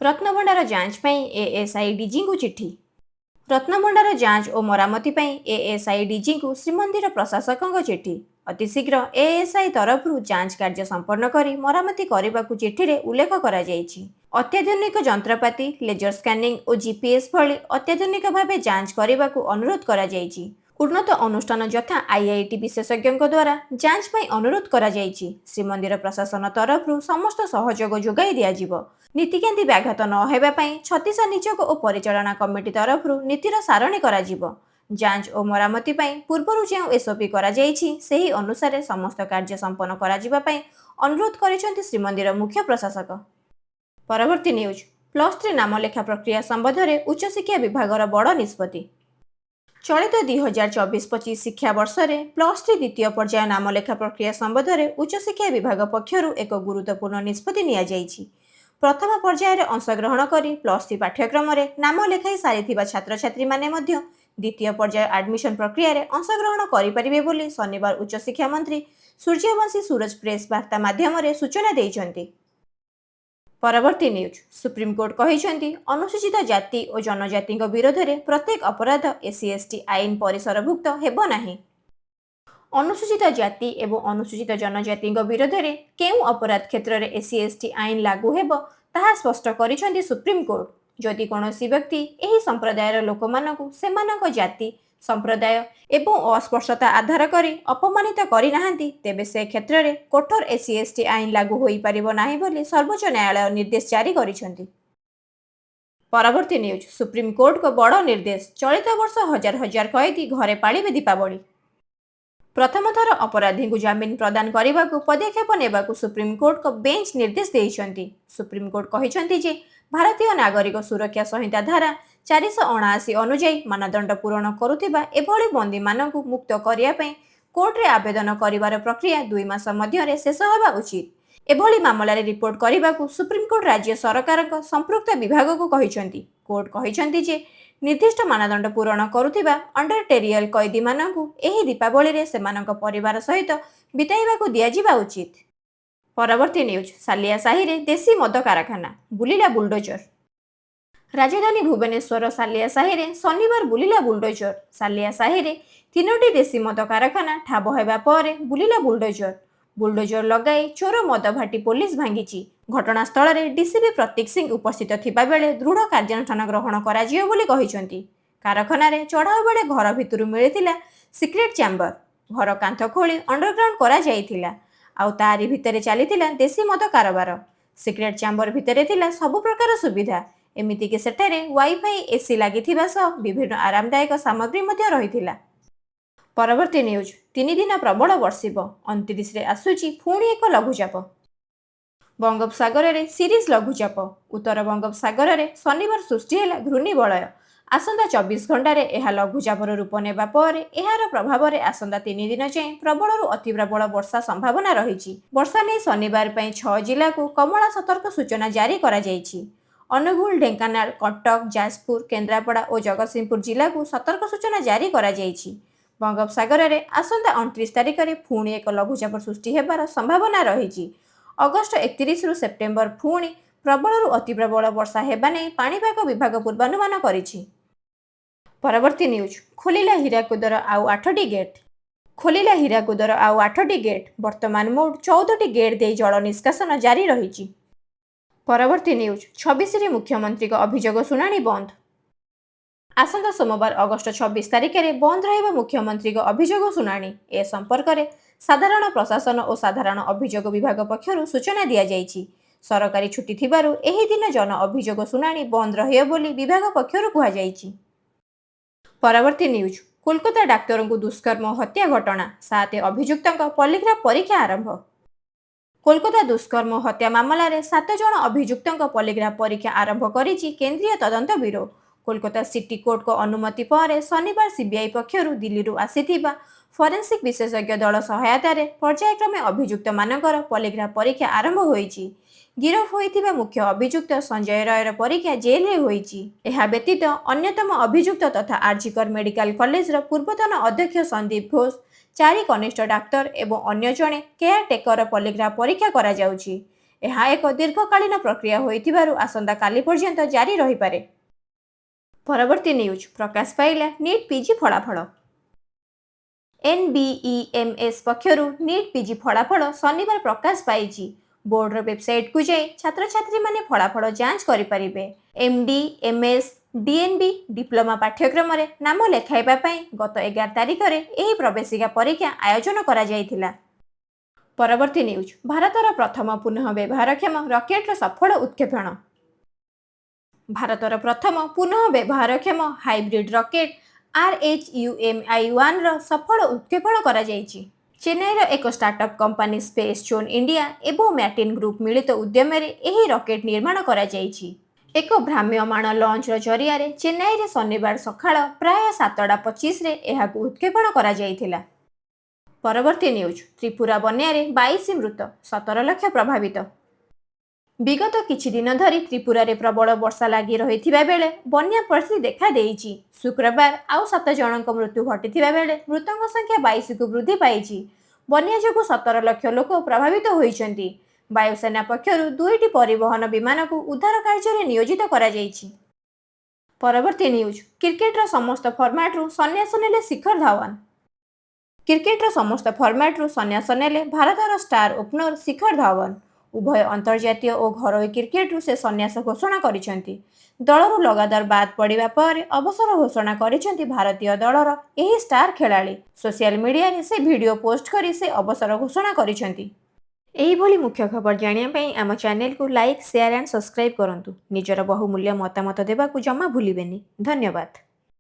ରତ୍ନଭଣ୍ଡାର ଯାଞ୍ଚ ପାଇଁ ଏଏସ୍ଆଇ ଡିଜିଙ୍କୁ ଚିଠି। ରତ୍ନଭଣ୍ଡାର ଯାଞ୍ଚ ଓ ମରାମତି ପାଇଁ ଏଏସ୍ଆଇ ଡିଜିଙ୍କୁ ଶ୍ରୀମନ୍ଦିର ପ୍ରଶାସକଙ୍କ ଚିଠି। ଅତିଶୀଘ୍ର ଏଏସ୍ଆଇ ତରଫରୁ ଯାଞ୍ଚ କାର୍ଯ୍ୟ ସମ୍ପନ୍ନ କରି ମରାମତି କରିବାକୁ ଚିଠିରେ ଉଲ୍ଲେଖ କରାଯାଇଛି। ଅତ୍ୟାଧୁନିକ ଯନ୍ତ୍ରପାତି, ଲେଜର ସ୍କାନିଂ ଓ ଜିପିଏସ୍ ଭଳି ଅତ୍ୟାଧୁନିକ ଭାବେ ଯାଞ୍ଚ କରିବାକୁ ଅନୁରୋଧ କରାଯାଇଛି। ଉନ୍ନତ ଅନୁଷ୍ଠାନ ଯଥା ଆଇଆଇଟି ବିଶେଷଜ୍ଞଙ୍କ ଦ୍ୱାରା ଯାଞ୍ଚ ପାଇଁ ଅନୁରୋଧ କରାଯାଇଛି। ଶ୍ରୀମନ୍ଦିର ପ୍ରଶାସନ ତରଫରୁ ସମସ୍ତ ସହଯୋଗ ଯୋଗାଇ ଦିଆଯିବ। ନୀତିକାନ୍ତି ବ୍ୟାଘାତ ନ ହେବା ପାଇଁ ଛତିଶା ନିଯୋଗ ଓ ପରିଚାଳନା କମିଟି ତରଫରୁ ନୀତିର ସାରଣୀ କରାଯିବ। ଯାଞ୍ଚ ଓ ମରାମତି ପାଇଁ ପୂର୍ବରୁ ଯେଉଁ ଏସ୍ଓପି କରାଯାଇଛି, ସେହି ଅନୁସାରେ ସମସ୍ତ କାର୍ଯ୍ୟ ସମ୍ପନ୍ନ କରାଯିବା ପାଇଁ ଅନୁରୋଧ କରିଛନ୍ତି ଶ୍ରୀମନ୍ଦିର ମୁଖ୍ୟ ପ୍ରଶାସକ। ପରବର୍ତ୍ତୀ ନ୍ୟୁଜ୍। +3 ନାମଲେଖା ପ୍ରକ୍ରିୟା ସମ୍ବନ୍ଧରେ ଉଚ୍ଚଶିକ୍ଷା ବିଭାଗର ବଡ଼ ନିଷ୍ପତ୍ତି। ଚଳିତ 2024-25 ଶିକ୍ଷାବର୍ଷରେ +3 ଦ୍ୱିତୀୟ ପର୍ଯ୍ୟାୟ ନାମଲେଖା ପ୍ରକ୍ରିୟା ସମ୍ବନ୍ଧରେ ଉଚ୍ଚଶିକ୍ଷା ବିଭାଗ ପକ୍ଷରୁ ଏକ ଗୁରୁତ୍ୱପୂର୍ଣ୍ଣ ନିଷ୍ପତ୍ତି ନିଆଯାଇଛି। ପ୍ରଥମ ପର୍ଯ୍ୟାୟରେ ଅଂଶଗ୍ରହଣ କରି +3 ପାଠ୍ୟକ୍ରମରେ ନାମ ଲେଖାଇ ସାରିଥିବା ଛାତ୍ରଛାତ୍ରୀମାନେ ମଧ୍ୟ ଦ୍ୱିତୀୟ ପର୍ଯ୍ୟାୟ ଆଡମିସନ ପ୍ରକ୍ରିୟାରେ ଅଂଶଗ୍ରହଣ କରିପାରିବେ ବୋଲି ଶନିବାର ଉଚ୍ଚଶିକ୍ଷା ମନ୍ତ୍ରୀ ସୂର୍ଯ୍ୟବଂଶୀ ସୂରଜ ପ୍ରେସ୍ ବାର୍ତ୍ତା ମାଧ୍ୟମରେ ସୂଚନା ଦେଇଛନ୍ତି। ପରବର୍ତ୍ତୀ ନ୍ୟୁଜ୍। ସୁପ୍ରିମକୋର୍ଟ କହିଛନ୍ତି, ଅନୁସୂଚିତ ଜାତି ଓ ଜନଜାତିଙ୍କ ବିରୋଧରେ ପ୍ରତ୍ୟେକ ଅପରାଧ ଏସ୍ସି ଏସ୍ଟି ଆଇନ ପରିସରଭୁକ୍ତ ହେବ ନାହିଁ। ଅନୁସୂଚିତ ଜାତି ଏବଂ ଅନୁସୂଚିତ ଜନଜାତିଙ୍କ ବିରୋଧରେ କେଉଁ ଅପରାଧ କ୍ଷେତ୍ରରେ ଏସ୍ସି ଏସ୍ଟି ଆଇନ ଲାଗୁ ହେବ, ତାହା ସ୍ପଷ୍ଟ କରିଛନ୍ତି ସୁପ୍ରିମକୋର୍ଟ। ଯଦି କୌଣସି ବ୍ୟକ୍ତି ଏହି ସମ୍ପ୍ରଦାୟର ଲୋକମାନଙ୍କୁ ସେମାନଙ୍କ ଜାତି, ସମ୍ପ୍ରଦାୟ ଏବଂ ଅସ୍ପୃଶ୍ୟତା ଆଧାର କରି ଅପମାନିତ କରିନାହାନ୍ତି, ତେବେ ସେ କ୍ଷେତ୍ରରେ କଠୋର ଏସ୍ସି ଏସ୍ଟି ଆଇନ ଲାଗୁ ହୋଇପାରିବ ନାହିଁ ବୋଲି ସର୍ବୋଚ୍ଚ ନ୍ୟାୟାଳୟ ନିର୍ଦ୍ଦେଶ ଜାରି କରିଛନ୍ତି। ପରବର୍ତ୍ତୀ ନ୍ୟୁଜ୍। ସୁପ୍ରିମକୋର୍ଟଙ୍କ ବଡ଼ ନିର୍ଦ୍ଦେଶ, ଚଳିତ ବର୍ଷ ହଜାର ହଜାର କଏଦୀ ଘରେ ପାଳିବେ ଦୀପାବଳି। ପ୍ରଥମ ଥର ଅପରାଧୀଙ୍କୁ ଜାମିନ ପ୍ରଦାନ କରିବାକୁ ପଦକ୍ଷେପ ନେବାକୁ ସୁପ୍ରିମକୋର୍ଟଙ୍କ ବେଞ୍ଚ ନିର୍ଦ୍ଦେଶ ଦେଇଛନ୍ତି। ସୁପ୍ରିମକୋର୍ଟ କହିଛନ୍ତି ଯେ ଭାରତୀୟ ନାଗରିକ ସୁରକ୍ଷା ସଂହିତା ଧାରା 479 ଅନୁଯାୟୀ ମାନଦଣ୍ଡ ପୂରଣ କରୁଥିବା ଏଭଳି ବନ୍ଦୀମାନଙ୍କୁ ମୁକ୍ତ କରିବା ପାଇଁ କୋର୍ଟରେ ଆବେଦନ କରିବାର ପ୍ରକ୍ରିୟା 2 ମାସ ମଧ୍ୟରେ ଶେଷ ହେବା ଉଚିତ। ଏଭଳି ମାମଲାରେ ରିପୋର୍ଟ କରିବାକୁ ସୁପ୍ରିମକୋର୍ଟ ରାଜ୍ୟ ସରକାରଙ୍କ ସମ୍ପୃକ୍ତ ବିଭାଗକୁ କହିଛନ୍ତି। କୋର୍ଟ କହିଛନ୍ତି ଯେ ନିର୍ଦ୍ଦିଷ୍ଟ ମାନଦଣ୍ଡ ପୂରଣ କରୁଥିବା ଅଣ୍ଡର ଟ୍ରାଏଲ କଏଦୀମାନଙ୍କୁ ଏହି ଦୀପାବଳିରେ ସେମାନଙ୍କ ପରିବାର ସହିତ ବିତାଇବାକୁ ଦିଆଯିବା ଉଚିତ। ପରବର୍ତ୍ତୀ ନ୍ୟୁଜ୍। ସାଲିଆ ସାହିରେ ଦେଶୀ ମଦ କାରଖାନା, ବୁଲିଲା ବୁଲଡୋଜର। ରାଜଧାନୀ ଭୁବନେଶ୍ୱର ସାଲିଆ ସାହିରେ ଶନିବାର ବୁଲିଲା ବୁଲଡୋଜର। ସାଲିଆ ସାହିରେ ତିନୋଟି ଦେଶୀ ମଦ କାରଖାନା ଠାବ ହେବା ପରେ ବୁଲିଲା ବୁଲଡୋଜର। ବୁଲଡୋଜର ଲଗାଇ ଚୋର ମଦ ଭାଟି ପୋଲିସ ଭାଙ୍ଗିଛି। ଘଟଣାସ୍ଥଳରେ ଡିସିପି ପ୍ରତୀକ ସିଂ ଉପସ୍ଥିତ ଥିବାବେଳେ ଦୃଢ଼ କାର୍ଯ୍ୟାନୁଷ୍ଠାନ ଗ୍ରହଣ କରାଯିବ ବୋଲି କହିଛନ୍ତି। କାରଖାନାରେ ଚଢ଼ାଉ ବେଳେ ଘର ଭିତରୁ ମିଳିଥିଲା ସିକ୍ରେଟ ଚାମ୍ବର। ଘର କାନ୍ଥ ଖୋଳି ଅଣ୍ଡରଗ୍ରାଉଣ୍ଡ କରାଯାଇଥିଲା। ଆଉ ତାରି ଭିତରେ ଚାଲିଥିଲା ଦେଶୀ ମଦ କାରବାର। ସିକ୍ରେଟ ଚାମ୍ବର ଭିତରେ ଥିଲା ସବୁ ପ୍ରକାର ସୁବିଧା। ଏମିତିକି ସେଠାରେ ୱାଇଫାଇ, ଏସି ଲାଗିଥିବା ସହ ବିଭିନ୍ନ ଆରାମଦାୟକ ସାମଗ୍ରୀ ମଧ୍ୟ ରହିଥିଲା। ପରବର୍ତ୍ତୀ ନ୍ୟୁଜ୍। 3 ଦିନ ପ୍ରବଳ ବର୍ଷିବ, 29ରେ ଆସୁଛି ପୁଣି ଏକ ଲଘୁଚାପ। ବଙ୍ଗୋପସାଗରରେ ସିରିଜ ଲଘୁଚାପ। ଉତ୍ତର ବଙ୍ଗୋପସାଗରରେ ଶନିବାର ସୃଷ୍ଟି ହେଲା ଘୂର୍ଣ୍ଣିବଳୟ। ଆସନ୍ତା 24 ଘଣ୍ଟାରେ ଏହା ଲଘୁଚାପର ରୂପ ନେବା ପରେ ଏହାର ପ୍ରଭାବରେ ଆସନ୍ତା 3 ଦିନ ଯାଏଁ ପ୍ରବଳରୁ ଅତି ପ୍ରବଳ ବର୍ଷା ସମ୍ଭାବନା ରହିଛି। ବର୍ଷା ନେଇ ଶନିବାର ପାଇଁ ଛଅ ଜିଲ୍ଲାକୁ କମଳା ସତର୍କ ସୂଚନା ଜାରି କରାଯାଇଛି। ଅନୁଗୁଳ, ଢେଙ୍କାନାଳ, କଟକ, ଯାଜପୁର, କେନ୍ଦ୍ରାପଡ଼ା ଓ ଜଗତସିଂହପୁର ଜିଲ୍ଲାକୁ ସତର୍କ ସୂଚନା ଜାରି କରାଯାଇଛି। ବଙ୍ଗୋପସାଗରରେ ଆସନ୍ତା 29 ତାରିଖରେ ପୁଣି ଏକ ଲଘୁଚାପ ସୃଷ୍ଟି ହେବାର ସମ୍ଭାବନା ରହିଛି। ଅଗଷ୍ଟ 31ରୁ ସେପ୍ଟେମ୍ବର ପୁଣି ପ୍ରବଳରୁ ଅତି ପ୍ରବଳ ବର୍ଷା ହେବା ନେଇ ପାଣିପାଗ ବିଭାଗ ପୂର୍ବାନୁମାନ କରିଛି। ପରବର୍ତ୍ତୀ ନ୍ୟୁଜ୍। ଖୋଲିଲା ହୀରାକୁଦର ଆଉ ଆଠଟି ଗେଟ୍। ଖୋଲିଲା ହୀରାକୁଦର ଆଉ ଆଠଟି ଗେଟ୍। ବର୍ତ୍ତମାନ ମୋଟ 14ଟି ଗେଟ୍ ଦେଇ ଜଳ ନିଷ୍କାସନ ଜାରି ରହିଛି। ପରବର୍ତ୍ତୀ ନ୍ୟୁଜ୍। 26ରେ ମୁଖ୍ୟମନ୍ତ୍ରୀଙ୍କ ଅଭିଯୋଗ ଶୁଣାଣି ବନ୍ଦ। ଆସନ୍ତା ସୋମବାର ଅଗଷ୍ଟ 26 ତାରିଖରେ ବନ୍ଦ ରହିବ ମୁଖ୍ୟମନ୍ତ୍ରୀଙ୍କ ଅଭିଯୋଗ ଶୁଣାଣି। ଏ ସମ୍ପର୍କରେ ସାଧାରଣ ପ୍ରଶାସନ ଓ ସାଧାରଣ ଅଭିଯୋଗ ବିଭାଗ ପକ୍ଷରୁ ସୂଚନା ଦିଆଯାଇଛି। ସରକାରୀ ଛୁଟି ଥିବାରୁ ଏହି ଦିନ ଜନ ଅଭିଯୋଗ ଶୁଣାଣି ବନ୍ଦ ରହିବ ବୋଲି ବିଭାଗ ପକ୍ଷରୁ କୁହାଯାଇଛି। ପରବର୍ତ୍ତୀ ନ୍ୟୁଜ୍। କୋଲକାତା ଡାକ୍ତରଙ୍କୁ ଦୁଷ୍କର୍ମ ଓ ହତ୍ୟା ଘଟଣା, ସାତ ଅଭିଯୁକ୍ତଙ୍କ ପଲିଗ୍ରାଫ ପରୀକ୍ଷା ଆରମ୍ଭ। କୋଲକାତା ଦୁଷ୍କର୍ମ ଓ ହତ୍ୟା ମାମଲାରେ ସାତ ଜଣ ଅଭିଯୁକ୍ତଙ୍କ ପଲିଗ୍ରାଫ ପରୀକ୍ଷା ଆରମ୍ଭ କରିଛି କେନ୍ଦ୍ରୀୟ ତଦନ୍ତ ବ୍ୟୁରୋ। କୋଲକାତା ସିଟି କୋର୍ଟଙ୍କ ଅନୁମତି ପରେ ଶନିବାର ସିବିଆଇ ପକ୍ଷରୁ ଦିଲ୍ଲୀରୁ ଆସିଥିବା ଫରେନ୍ସିକ୍ ବିଶେଷଜ୍ଞ ଦଳ ସହାୟତାରେ ପର୍ଯ୍ୟାୟକ୍ରମେ ଅଭିଯୁକ୍ତମାନଙ୍କର ପଲିଗ୍ରାଫ ପରୀକ୍ଷା ଆରମ୍ଭ ହୋଇଛି। ଗିରଫ ହୋଇଥିବା ମୁଖ୍ୟ ଅଭିଯୁକ୍ତ ସଞ୍ଜୟ ରୟର ପରୀକ୍ଷା ଜେଲରେ ହୋଇଛି। ଏହା ବ୍ୟତୀତ ଅନ୍ୟତମ ଅଭିଯୁକ୍ତ ତଥା ଆରଜିକର ମେଡିକାଲ କଲେଜର ପୂର୍ବତନ ଅଧ୍ୟକ୍ଷ ସନ୍ଦୀପ ଘୋଷ, ଚାରି କନିଷ୍ଠ ଡାକ୍ତର ଏବଂ ଅନ୍ୟ ଜଣେ କେୟାର ଟେକର ପଲିଗ୍ରାଫ ପରୀକ୍ଷା କରାଯାଉଛି। ଏହା ଏକ ଦୀର୍ଘକାଳୀନ ପ୍ରକ୍ରିୟା ହୋଇଥିବାରୁ ଆସନ୍ତାକାଲି ପର୍ଯ୍ୟନ୍ତ ଜାରି ରହିପାରେ। ପରବର୍ତ୍ତୀ ନ୍ୟୁଜ୍, ପ୍ରକାଶ ପାଇଲା ନିଟ୍ ପିଜି ଫଳାଫଳ। ଏନ୍ବିଇଏମ୍ଏସ୍ ପକ୍ଷରୁ ନିଟ୍ ପିଜି ଫଳାଫଳ ଶନିବାର ପ୍ରକାଶ ପାଇଛି। ବୋର୍ଡର ୱେବସାଇଟ୍କୁ ଯାଇ ଛାତ୍ରଛାତ୍ରୀମାନେ ଫଳାଫଳ ଯାଞ୍ଚ କରିପାରିବେ। ଏମ୍ଡି, ଏମ୍ଏସ୍, ଡିଏନ୍ବି ଡିପ୍ଲୋମା ପାଠ୍ୟକ୍ରମରେ ନାମ ଲେଖାଇବା ପାଇଁ ଗତ 11 ତାରିଖରେ ଏହି ପ୍ରବେଶିକା ପରୀକ୍ଷା ଆୟୋଜନ କରାଯାଇଥିଲା। ପରବର୍ତ୍ତୀ ନ୍ୟୁଜ୍, ଭାରତର ପ୍ରଥମ ପୁନଃ ବ୍ୟବହାରକ୍ଷମ ରକେଟର ସଫଳ ଉତ୍କ୍ଷେପଣ। ଭାରତର ପ୍ରଥମ ପୁନଃ ବ୍ୟବହାରକ୍ଷମ ହାଇବ୍ରିଡ୍ ରକେଟ୍ ଆର୍ଏଚ୍ୟୁଏମ୍ଆଇ-1ର ସଫଳ ଉତ୍କ୍ଷେପଣ କରାଯାଇଛି। ଚେନ୍ନାଇର ଏକ startup company space zone India ଏବଂ ମ୍ୟାଟିନ୍ ଗ୍ରୁପ୍ ମିଳିତ ଉଦ୍ୟମରେ ଏହି ରକେଟ୍ ନିର୍ମାଣ କରାଯାଇଛି। ଏକ ଭ୍ରାମ୍ୟମାଣ ଲଞ୍ଚର ଜରିଆରେ ଚେନ୍ନାଇରେ ଶନିବାର ସକାଳ ପ୍ରାୟ 7ଟା 25ରେ ଏହାକୁ ଉତ୍କ୍ଷେପଣ କରାଯାଇଥିଲା। ପରବର୍ତ୍ତୀ ନ୍ୟୁଜ୍, ତ୍ରିପୁରା ବନ୍ୟାରେ 22 ମୃତ, 17 ଲକ୍ଷ ପ୍ରଭାବିତ। ବିଗତ କିଛି ଦିନ ଧରି ତ୍ରିପୁରାରେ ପ୍ରବଳ ବର୍ଷା ଲାଗି ରହିଥିବା ବେଳେ ବନ୍ୟା ପରିସ୍ଥିତି ଦେଖାଦେଇଛି। ଶୁକ୍ରବାର ଆଉ ସାତ ଜଣଙ୍କ ମୃତ୍ୟୁ ଘଟିଥିବା ବେଳେ ମୃତଙ୍କ ସଂଖ୍ୟା 22କୁ ବୃଦ୍ଧି ପାଇଛି। ବନ୍ୟା ଯୋଗୁଁ 17 ଲକ୍ଷ ଲୋକ ପ୍ରଭାବିତ ହୋଇଛନ୍ତି। ବାୟୁସେନା ପକ୍ଷରୁ ଦୁଇଟି ପରିବହନ ବିମାନକୁ ଉଦ୍ଧାର କାର୍ଯ୍ୟରେ ନିୟୋଜିତ କରାଯାଇଛି। ପରବର୍ତ୍ତୀ ନ୍ୟୁଜ୍, କ୍ରିକେଟର ସମସ୍ତ ଫର୍ମାଟରୁ ସନ୍ନ୍ୟାସ ନେଲେ ଶିଖର ଧାୱନ। କ୍ରିକେଟର ସମସ୍ତ ଫର୍ମାଟରୁ ସନ୍ନ୍ୟାସ ନେଲେ ଭାରତର ଷ୍ଟାର ଓପନର ଶିଖର ଧାୱନ। ଉଭୟ ଅନ୍ତର୍ଜାତୀୟ ଓ ଘରୋଇ କ୍ରିକେଟରୁ ସେ ସନ୍ନ୍ୟାସ ଘୋଷଣା କରିଛନ୍ତି। ଦଳରୁ ଲଗାତାର ବାଦ୍ ପଡ଼ିବା ପରେ ଅବସର ଘୋଷଣା କରିଛନ୍ତି ଭାରତୀୟ ଦଳର ଏହି ଷ୍ଟାର ଖେଳାଳି। ସୋସିଆଲ ମିଡିଆରେ ସେ ଭିଡିଓ ପୋଷ୍ଟ କରି ସେ ଅବସର ଘୋଷଣା କରିଛନ୍ତି। ଏହିଭଳି ମୁଖ୍ୟ ଖବର ଜାଣିବା ପାଇଁ ଆମ ଚ୍ୟାନେଲକୁ ଲାଇକ୍, ସେୟାର ଆଣ୍ଡ ସବସ୍କ୍ରାଇବ୍ କରନ୍ତୁ। ନିଜର ବହୁମୂଲ୍ୟ ମତାମତ ଦେବାକୁ ଜମା ଭୁଲିବେନି। ଧନ୍ୟବାଦ।